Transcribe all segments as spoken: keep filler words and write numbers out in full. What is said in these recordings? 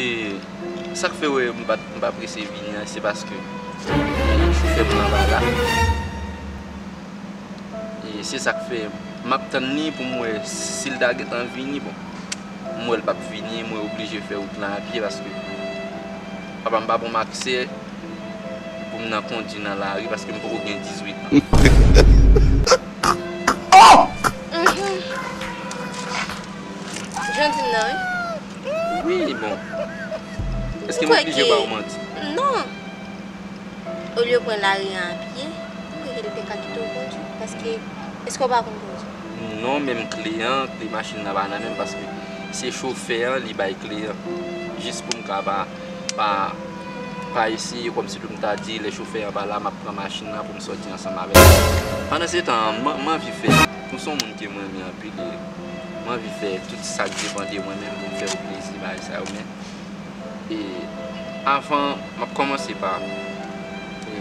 E sa k fè w wè m pa, m pa prese vini an, se paske chofè m nan pa la. E se sa k fè m ap tann li pou m wè si l ta gentan vini. Bon, m wè l p ap vini, mwen oblije fè wout lan a pye paske papa m pa ban m aksè pou m nan kondi nan lari paske m poko gen dizuit an. Mhm. Jan di m nan, wi. Wi, bon. Èske m oblije ba w manti? Non. Olye w pran lari an apye, m kwè ke li te ka kite w kondui, paske èske w pa konn kondui? Non, menm kle an, kle machin nan pa nan men m, paske se chofè an li bay kle an. Jis pou m ka pa, pa, pa eseye kòmsi tou m ta di lè chofè an pa la, m ap pran machin nan pou m sòti ansanm avè l. Pandansetan, m, m anvi fè, ou se yon moun ke m renmen anpil, e m anvi fè tout sa k depann de mwen menm pou m fè w plezi, bagay sa yo, men E, avan, m ap kòmanse pa, e,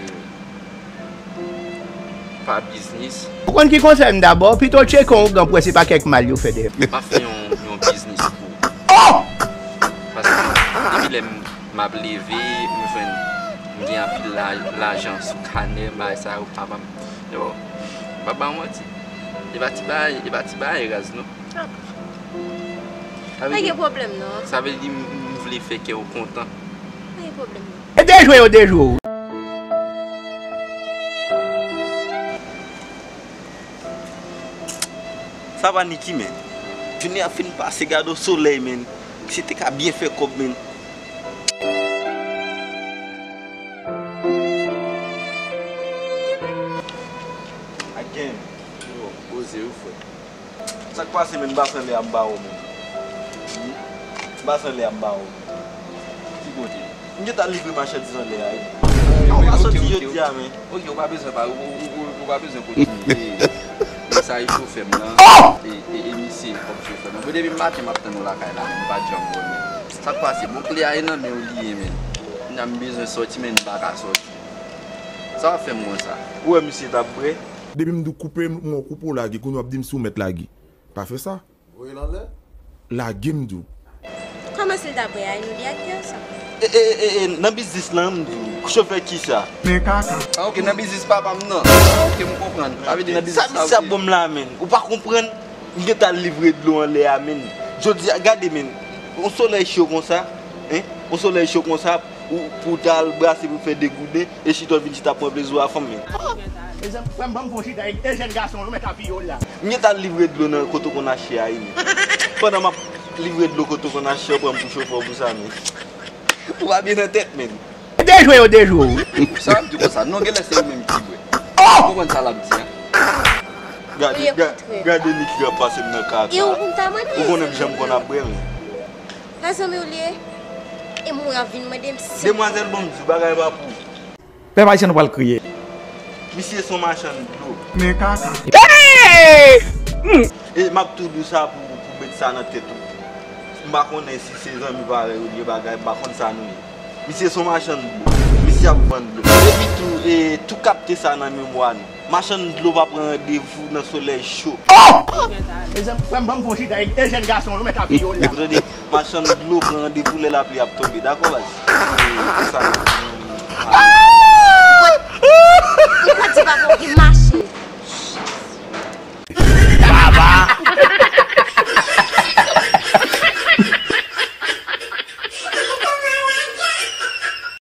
pa biznis. Ou konn ki konsèy m dabò? Pito w tcheke yon ougan pou wè se pa kèk mal yo fè dèyè. M ap fè yon, yon biznis pou ou. Paske depi lè m, m ap leve, m jwenn, m gen anpil la, lajan sou kanè m, bagay sa yo, papa m. Yo, m pa ba w manti. E pa ti bagay, e pa ti bagay raz, non. Sa vle Pa gen di, pwoblèm, non. Sa vle di m, m vle fè kè w kontan. Pa gen pwoblèm, non. E dejwe yo dejwe w. Sa va, Niki, men. Jounen an fin pase, gade w solèy, men. Misye te ka byen fè kòb, men. Again. Yo, poze yo, frè. Sa k pase, menn? M pa san lè a m ba ou, menn. Hmm? M pa san lè a m ba ou, menn. Ki kote? M gentan livre machandiz anlè a, wi. Ah, ou pa soti jodi a, men. Ok, ou pa bezwen pa, ou, ou, ou, ou pa bezwen kontinye. E, e sa e chofè m nan. E, e, e misye kòm chofè m nan. Bon, depi maten m ap tann ou lakay la, menn, ou pa t janm wè, menn. Sa k pase? Bon, kle a e nan men w li ye, menn. Kounya m bezwen sòti, menn, m pa ka sòti. Sa w ap fè m konsa? Ou wè misye t ap brè? Depi m di w koupe, m, mwen koupe w lage, kounye w ap di m si w mèt lage. Pa fè sa. Voye l anlè. Lage m di w. Kòman si l ta brè a, nou di ak kè sa? E, e, e, e, nan biznis lan, m di w, chofè kisa? Men kaka. Ah, ok, nan biznis papa m nan. Ah, ok, m konprann. Sa vle di nan biznis sa, misye ap ban m la, menn. Ou pa konprann? M gentan al livre dlo anlè a, menn. Jodi a, gade, menn. On solèy cho konsa, en? On solèy cho konsa, ou, pou w ta al brase pou fè degouden, e chita w vin chita pran plezi w a fanm, menn. Mezanmi, frè m, ban m fon chita, e, e jèn gason, yo mèt apiye w la. M gentan al livre dlo nan kote w konn achte a, wi, menn. Pandan m ap livre dlo kote w konn achte, w pran m pou chofè w pou sa, menn. Ou pa byen nan tèt, menn. Dejwe yo dejwe w. Sa w ap di konsa? Non, genlè se ou menm ki bwè. Ou konprann sa l ap di a? Gade, ga-, gade Niki k ap pase m nan kaka. E ou pou m ta mande? Ou konnen m janm konn ap bwè, men. Pa zanmi w li ye? E mwen ap vin mande m si. Demwazèl, bon, m di w, bagay pa pou ou. Pèp ayisyen, nou pral kriye. Misye se yon machann dlo. Men kaka. Hey! E m ap tou di w sa pou, pou met sa nan tèt ou. M pa konnen si se zanmi parèy ou li ye bagay, m pa konn sa nou ye. Misye se yon machann dlo. Misye ap vann dlo. Epi tou, e, tou kapte sa nan memwa nou. Machann dlo pa pran randevou nan solèy cho. Mezanmi, frè m, ban m fon chita, e, e jèn gason, yo mèt apiye w la. Ou tande? Machann dlo pran randevou lè lapli ap tonbe. Dakò, baz? E, se sa.